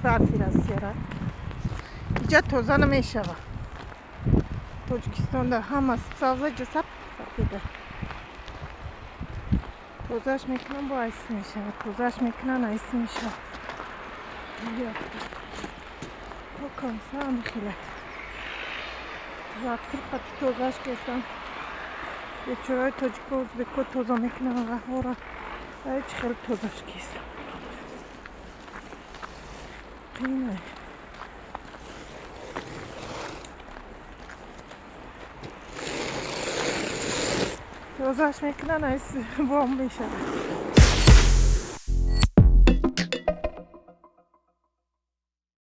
Барфи Россияра иҷа тоза намешава. Тоҷикистонда ҳама сабза ҷа сафеда. Тозааш мекунам, бо айси мешава, тозааш мекунан, айси мешава. То конца ҳамихела трактор қати тозааш кестам. Бечораи тоҷико, ӯзбеко тоза мекунан раҳҳоро, чӣ хеле тозаш кестам, қиин. Тозааш мекунан, айси бом мешавад.